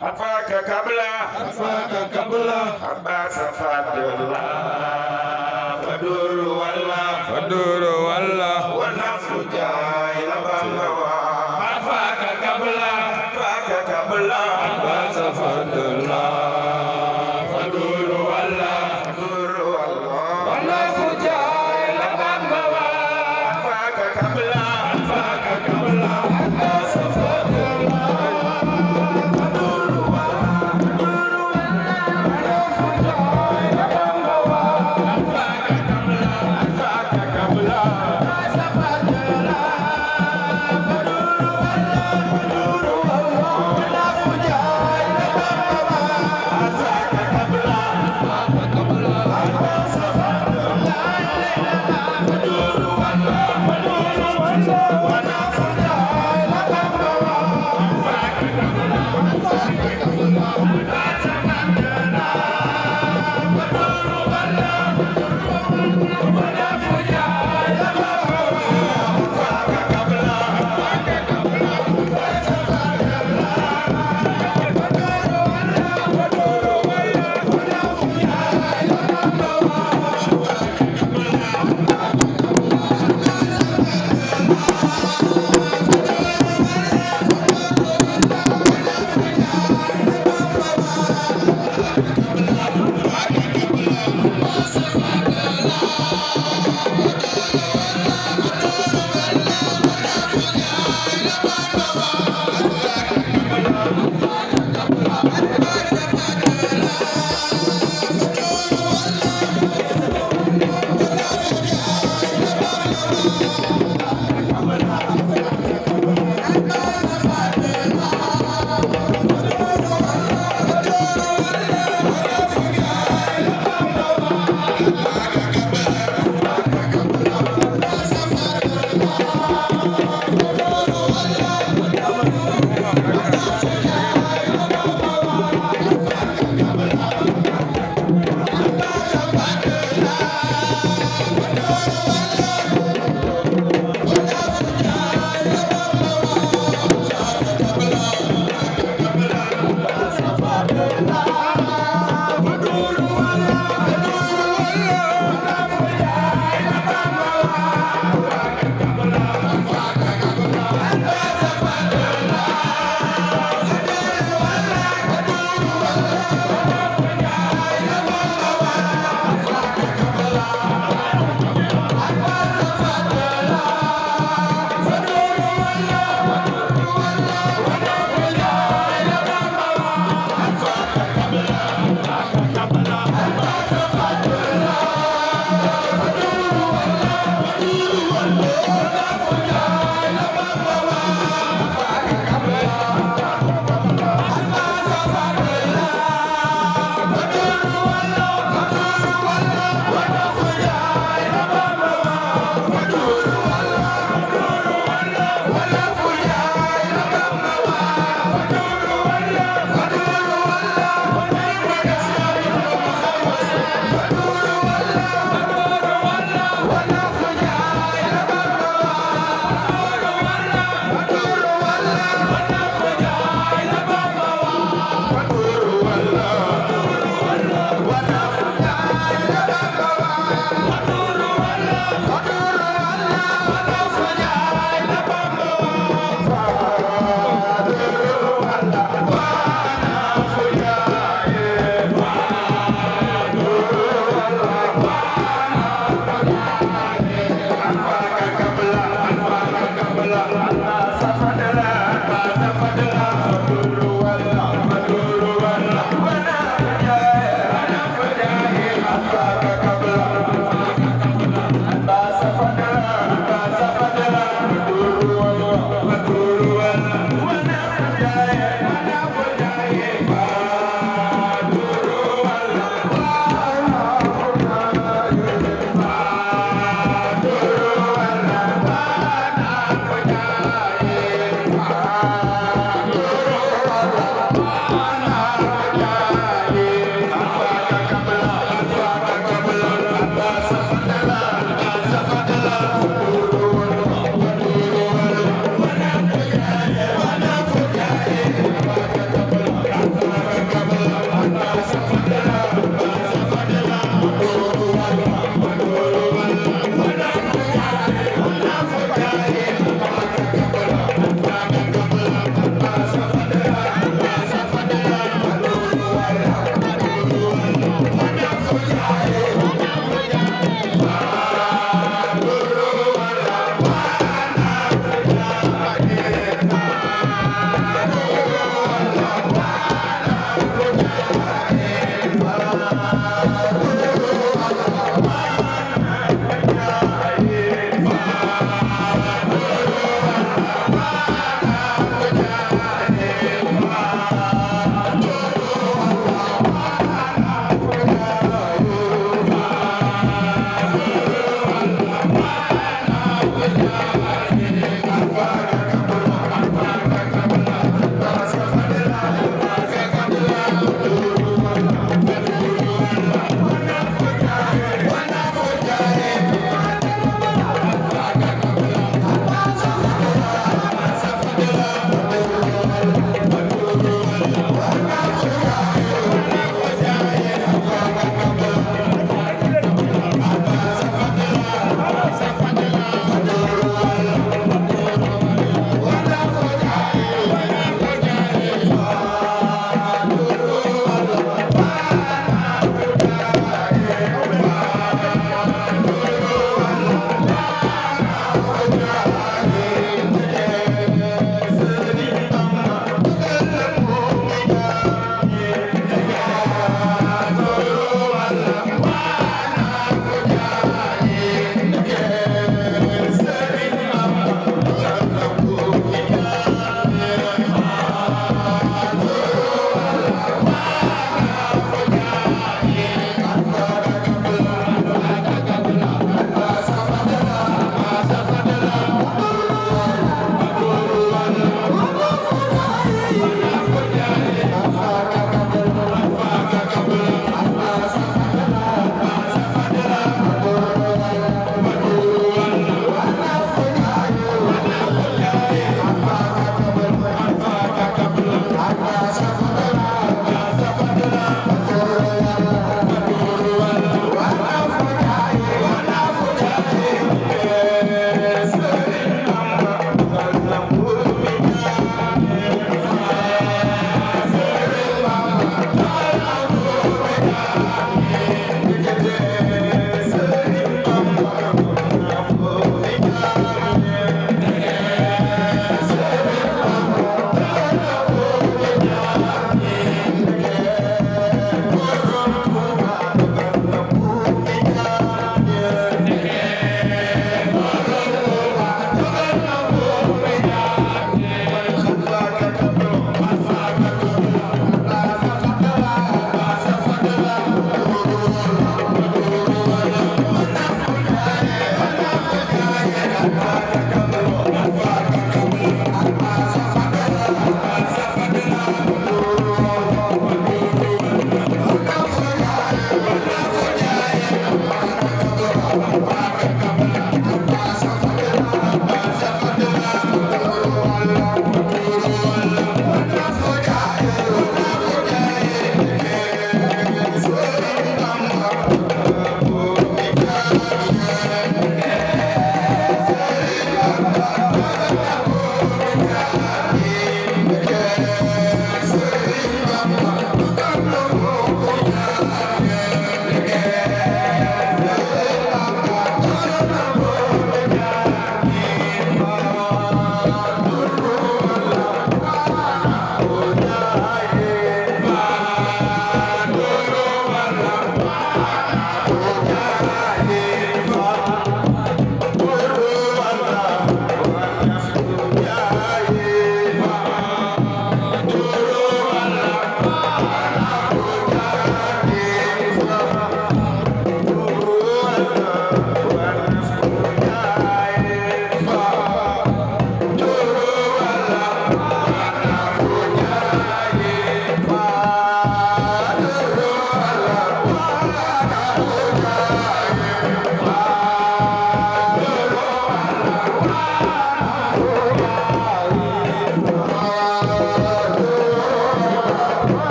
حفاك قبل عباس فضلا فدور والله ونفس جاي لبنوا حفاك قبل عباس فضلا فدور والله ونفس جاي لبنوا حفاك قبل عباس فضلا Kabla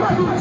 Yam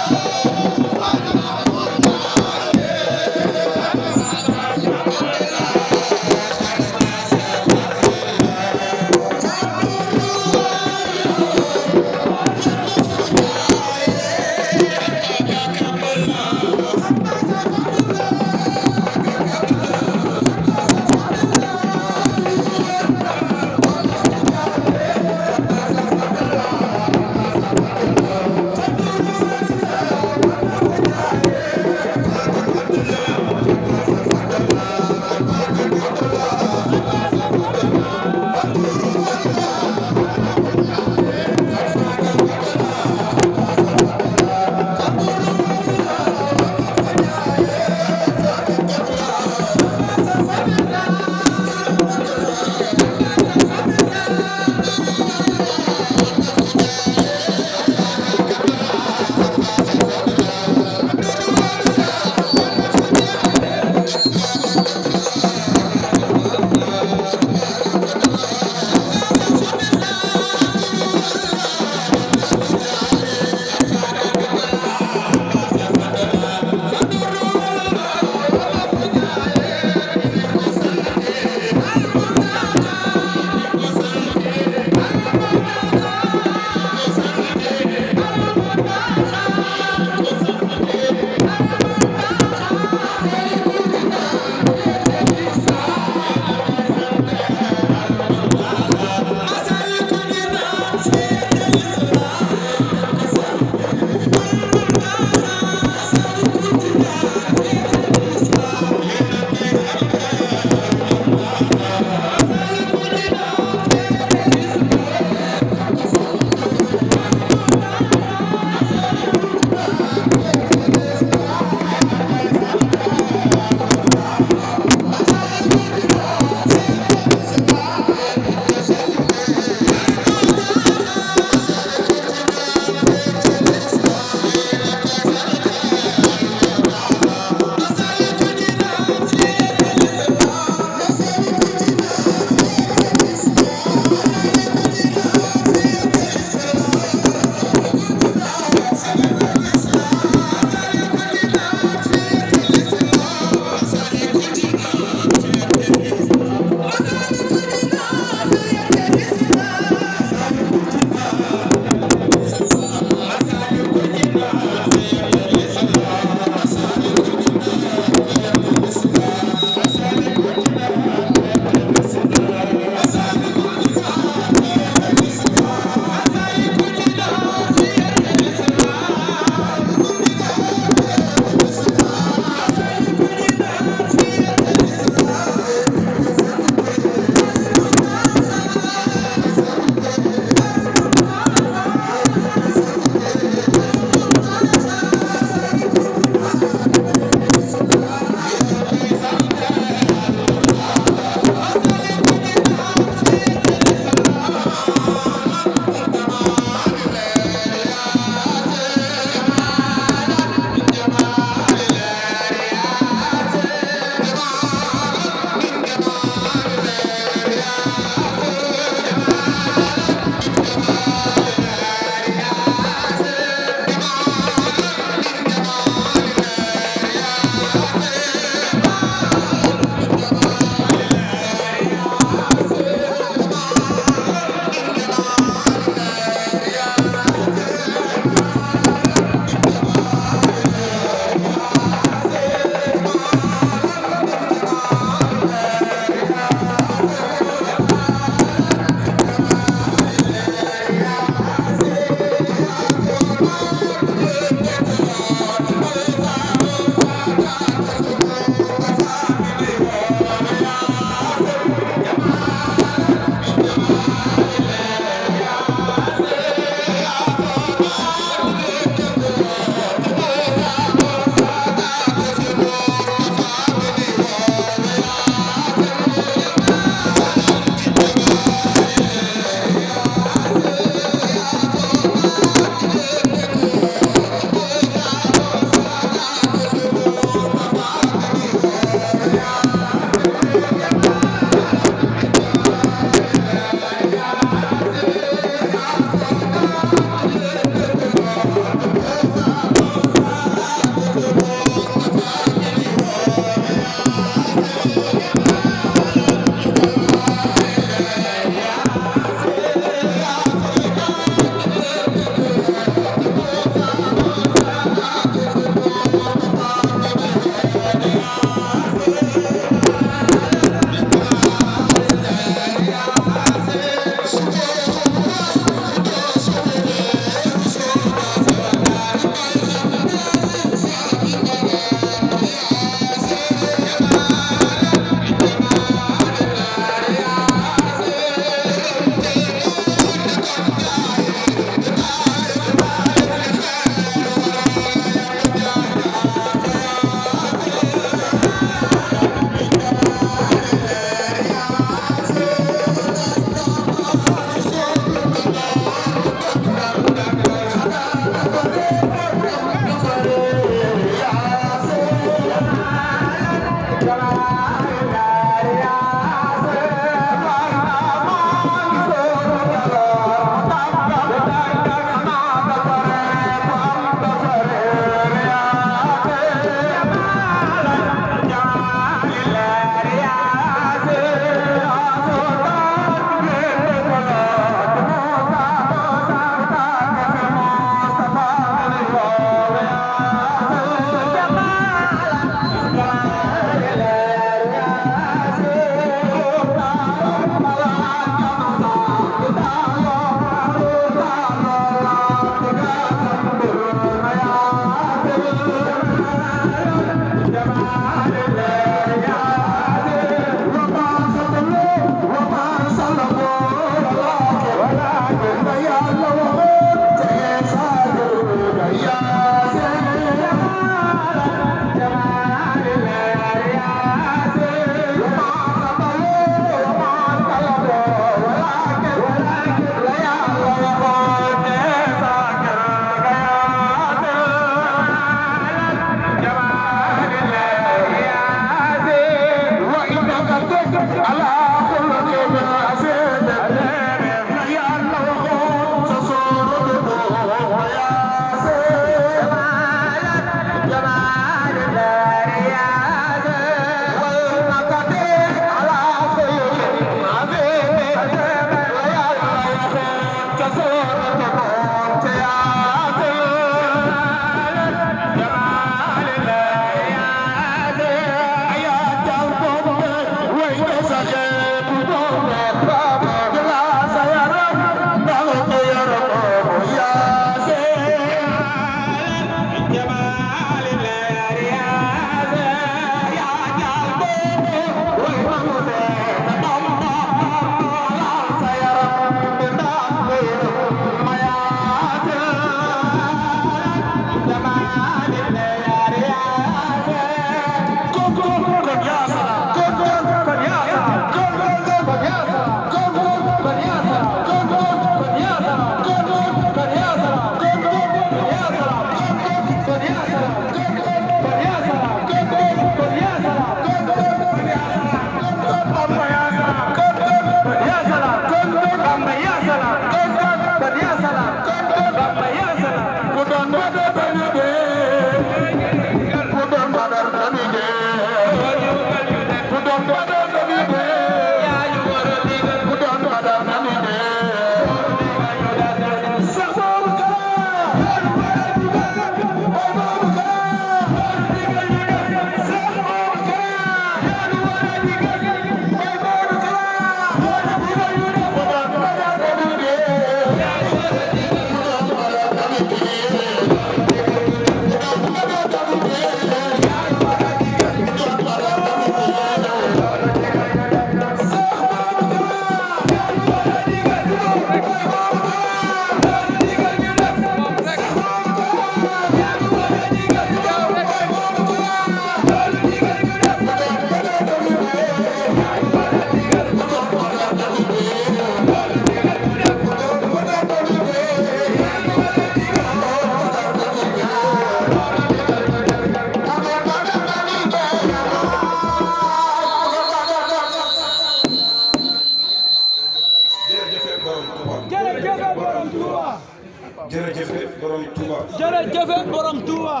jërëjëf borom Touba. jërëjëf borom Touba.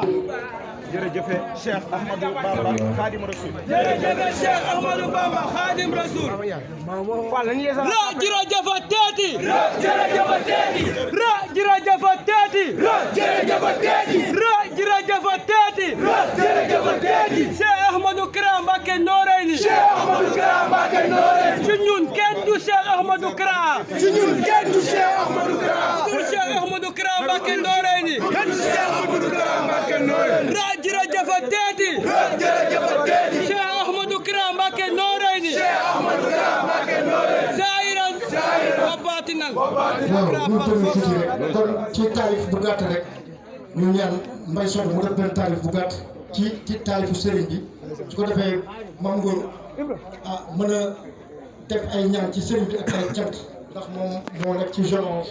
jërëjëf Cheikh Ahmadou Bamba Khadim Rasoul. jërëjëf Cheikh Ahmadou Bamba Khadim Rasoul. ra jërëjëf teeti. ra jërëjëf teeti. ra jërëjëf teeti. ra jërëjëf teeti. ra jërëjëf teeti. ra jërëjëf teeti. Cheikh Ahmadou Kara Mbacké Noreyni. Cheikh Ahmadou Kara Mbacké Noreyni. ci ñun kenn du Cheikh Ahmadou Kara. ci ñun kenn du Cheikh Ahmadou Kara. pour Cheikh Ahmadou Kara Mbacké Noreyni. kenn du Cheikh Ahmadou Kara Mbacké Noreyni. ra jërëjëf teeti. ra jërëjëf teeti. Cheikh Ahmadou Kara Mbacké Noreyni. Cheikh Ahmadou Kara Mbacké Noreyni. Zaahiran wa baatinan. waaw ñu tënk tuuti rek kon ci taalif bu gàtt rek ñu ñaan Mbaye Sow mu def benn taalif bu gàtt ci taalifu sëriñ bi su ko defee Mame Ngor mën a def ay ñaan ci sëriñ bi ak ay cant ndax moom moo nekk ci zone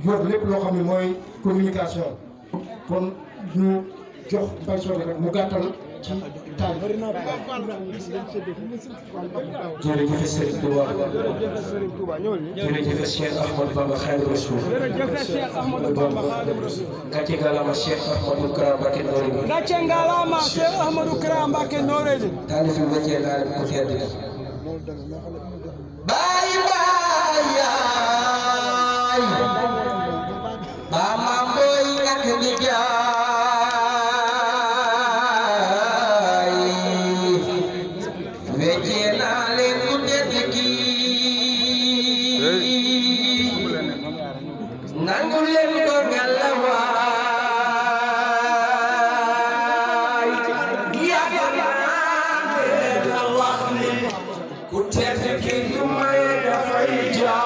yor lépp loo xam ne mooy communication kon ñu jox Mbaye Sow rek mu gàttal ci taalif. jërëjëf Serigne Touba jërëjëf Cheikh Ahmadou Bamba Khadim Rasoul. jërëjëf Cheikh Ahmadou Bamba Khadim Rasoul. gàcce ngalaama Cheikh Ahmadou Kara Mbacké Noreyni. gàcce ngalaama Cheikh Ahmadou Kara Mbacké Noreyni. taalif bi wàccee naa leen ko tedd. baay baay yaay ba maam booy ak di jaay wàccee naa leen ko tedd kii nangu leen ko ngalawaay yàgg naa leen wax ni ku tedd ki lu may dafay jaay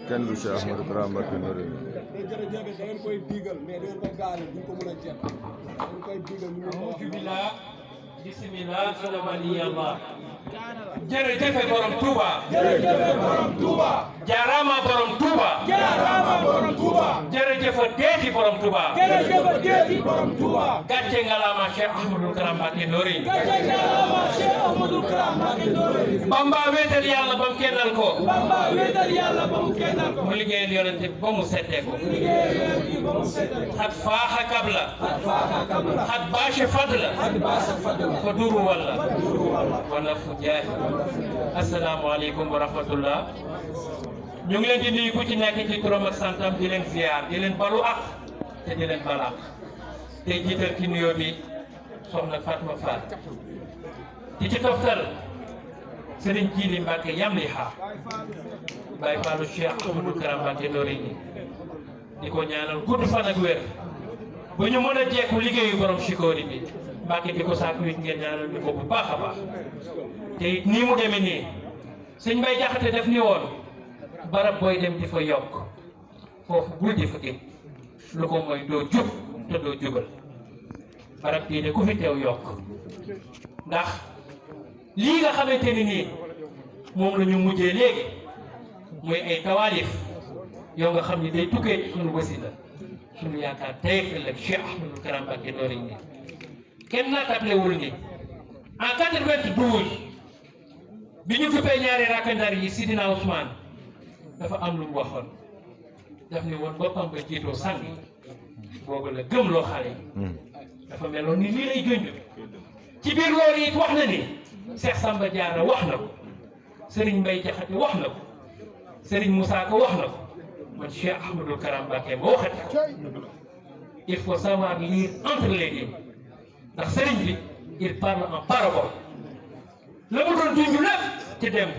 kenn du Cheikh Ahmadou Kara Mbacké Noreyni jërëjëf da ngeen koy digal mais da ngeen koy gaale duñ ko mën a jeex dañ koy digal bismillah bismillah salaamaaleykum yàlla jërëjëf borom Touba jërëjëf borom Touba jaaraama borom Touba jaaraama borom Touba jërëjëf deeti borom Touba jërëjëf deeti borom Touba gàcce ngalaama Cheikh Ahmadou Kara Mbacké Noreyni gàcce ngalaama Cheikh Ahmadou Kara Mbacké Noreyni Bamba wéetal yàlla ba mu kennal ko Bamba wéetal yàlla ba mu kennal ko mu liggéeyal yonente ba mu settee ko liggéeyal yonente ba mu settee ko xat faaxa kabla xat faaxa kabla xat baashe fadla xat baashe fadla ko duru walla duru walla wala fu jaahi assalaamu aleykum wa rahmatullah ñu ngi leen di nuyu ku ci nekk ci turam ak santam di leen ziar di leen balu ak te di leen bal ak te jiital ci nuyoo bi soxna Fatma Fall di ci toftal Serigne Djili Mbacké Yamliha Baye Fallu Cheikh Ahmadou Kara Mbacké Noreyni di ko ñaanal gudd fan ak wér bu ñu mën a jekku liggéeyu borom Chikori bi Mbacké di ko sàkku it ngeen ñaanal ñu ko bu baax a baax te it nii mu demee nii sëñ Mbay Jaxate def ni woon barab booy dem di fa yokk foofu bul di fa gën lu ko mooy doo jub te doo jubal barab bii de ku fi teew yokk ndax lii nga xamante ni nii moom la ñu mujjee léegi muy ay tawaalif yow nga xam ni day tukkee suñu wasila suñu yaakaar tey ak ëllëg Cheikh Ahmadou Kara Mbacké Noreyni kenn naatablewul ni en 92 bi ñu duppee ñaari rakkandar yi Sidina Ousmane dafa am lu mu waxoon daf ni woon boppam ba jiitoo sang boobu la gëm loo xale yi dafa meloon ni lii lay junj ci biir loolu it wax na ni Cheikh Samba Diarra wax na ko Serigne Mbaye Jaxate wax na ko Serigne Moussa Ka wax na ko man Cheikh Ahmadou Kara Mbacké ba waxati ko il faut savoir lire entre les lignes ndax Serigne bi il parle en parabole la mu doon junj lépp ci démb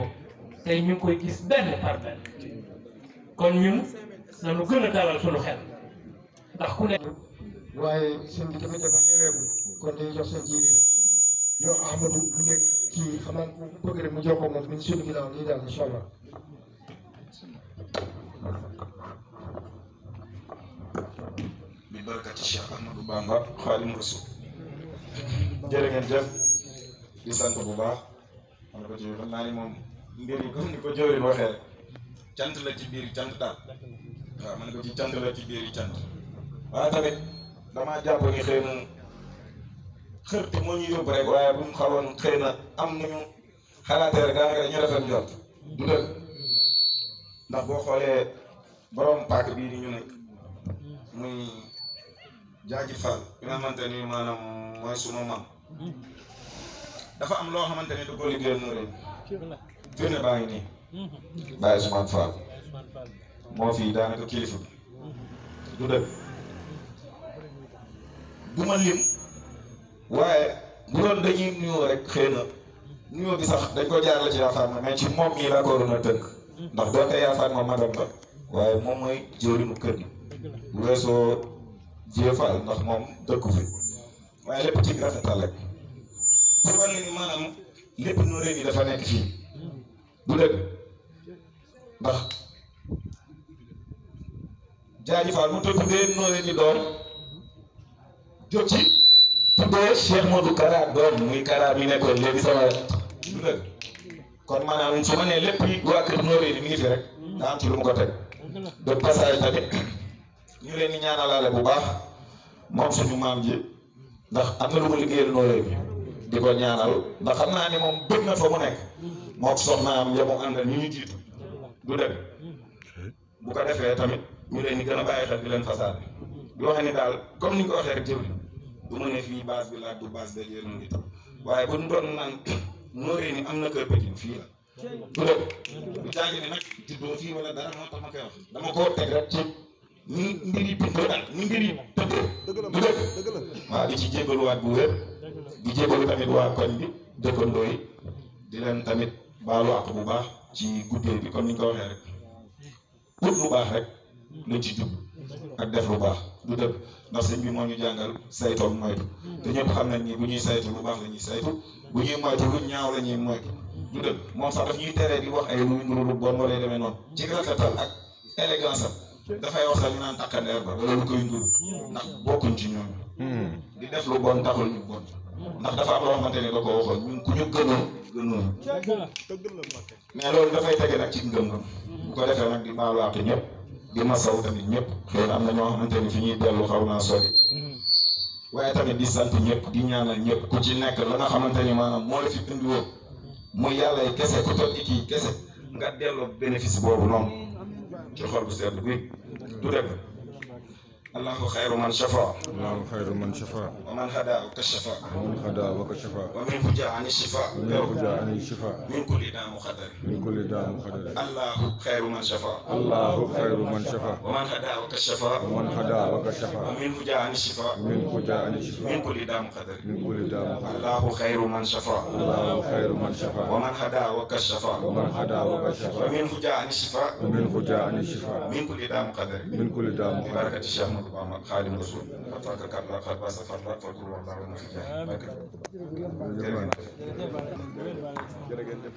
tey ñu ngi koy gis benn par benn kon ñun nañu gën a dalal suñu xel ndax ku ne. waaye seen bi tamit dafa yeweeku kon dañuy jox seen jiir yi rek yow Ahmadou bu nekk kii xam naa ku bëgg rek mu jokkoo moom mi ngi suñu ginnaaw nii daal incha allah. bi barakati Cheikh Ahmadou Bamba Xaadimu Rasuul jërë ngeen jëf di sant bu baax xam nga ko ci xam naa ni moom mbir yi comme ni ko jëwriñ waxee rek cant la ci biir cant daal waaw man ko ci cant la ci biir cant waaye tamit damaa jàpp ni xëy na xërte moo ñu yóbbu rek waaye bu ñu xawoon xëy na am nañu xalaatee rek daanaka dañu rafet njort du dëgg ndax boo xoolee borom paak bii ni ñu nekk muy Jaaji Fall bi nga xamante ni maanaam mooy sunu mam dafa am loo xamante ni du ko liggéeyal nu rëy firnde baa ngi nii Baye Ousmane Fall moo fii daanaka kilifa bi du dëgg du ma lim waaye bu doon dañuy nuyoo rek xëy na nuyoo bi sax dañ ko jaarale ci yaafaan ma mais ci moom mii la ko waroon a tënk ndax doonte yaafaan ma madam la waaye moom mooy jëwriñu kër gi bu weesoo Vieux Fall ndax moom dëkku fi waaye lépp ci rafetal rek pour wane ni maanaam lépp noo réew yi dafa nekk fii du dëgg ndax Jaaji Fall mu tuddee noo réew yi doom jóg ci tuddee Cheikh Modou Kara doom muy Kara mi nekkoon léegi sama du dëgg kon maanaam su ma nee lépp waa kër noo réew yi mi ngi fi rek daa am ci lu mu ko teg de passage tamit ñu leen di ñaanalaale bu baax moom suñu maam ji ndax am na lu mu liggéeyal nooyee bi di ko ñaanal ndax xam naa ni moom bëgg na fa mu nekk moom soxnaam ya mu àndal ñu ñu jiitu du dëgg bu ko defee tamit ñu leen di gën a bàyyi xel di leen fasaale di wax ni daal comme ni ñu ko waxee rek jëwri du ma ne fii base bi laaj du base de yéen ngi tam waaye bu ñu doon naan nooree ni am na kër Pékin fii la du dëgg du jaagi ni nag juddoo fii wala dara moo tax ma koy wax dama koo teg rek ci ni mbir yi bindoo daal ni mbir yi tëddee du dëgg waaw di ci jégaluwaat bu wér di jégalu tamit waa koñ bi dëkkandoo yi di leen tamit baalu àq bu baax ci guddee bi comme ni ñu ko waxee rek ut lu baax rek lañ ci jub ak def lu baax du dëgg ndax sëñ bi moo ñu jàngal saytoog moytu te ñëpp xam nañ ni bu ñuy saytu lu baax la ñuy saytu bu ñuy moytu lu ñaaw la ñuy moytu du dëgg moom sax daf ñuy teree di wax ay luy nuru lu bon wala demee noonu ci rafetal ak élégance am dafay wax sax ñu naan takkandeer ba wala lu koy nduru ndax bokkuñ ci ñoom di def lu bon taxul ñu bon ndax dafa am loo xamante ni da ko waxoon ñun ku ñu gënoon mais loolu dafay tege nag ci ngëm-ngëm bu ko defee nag di baalu àq ñëpp di masaw tamit ñëpp xëy na am na ñoo xamante ni fi ñuy dellu xaw naa sori waaye tamit di sant ñëpp di ñaanal ñëpp ku ci nekk la nga xamante ni maanaam moo la fi indi woon muy yàlla yi kese ku toog kii kese nga delloo bénéfice boobu noonu ci xol bu sedd bi du dëgg allahu xayru man shafa الله خير من شفا wa man hada wa kashafa ومن هدى وكشفا wa minhu jaani shifa ومنه جاءني الشفاء min kulli daa muxadari من كل داء وخدر allahu xayru man shafa الله خير من شفا wa man hada wa kashafa ومن هدى wa وكشفا minhu jaani shifa ومنه جاءني الشفاء min kulli daa muxadari من كل داء وخدر allahu xayru man shafa الله خير من شفا wa man hada wa kashafa ومن هدى wa وكشفا minhu jaani shifa ومنه جاءني الشفاء min kulli daa muxadari من كل داء bi وخدر barakati Cheikh Ahmadou Bamba Xaadimu Rasuul fataka kabla xat basa farla fakul wallahu ma fi jaay barke jërëjëf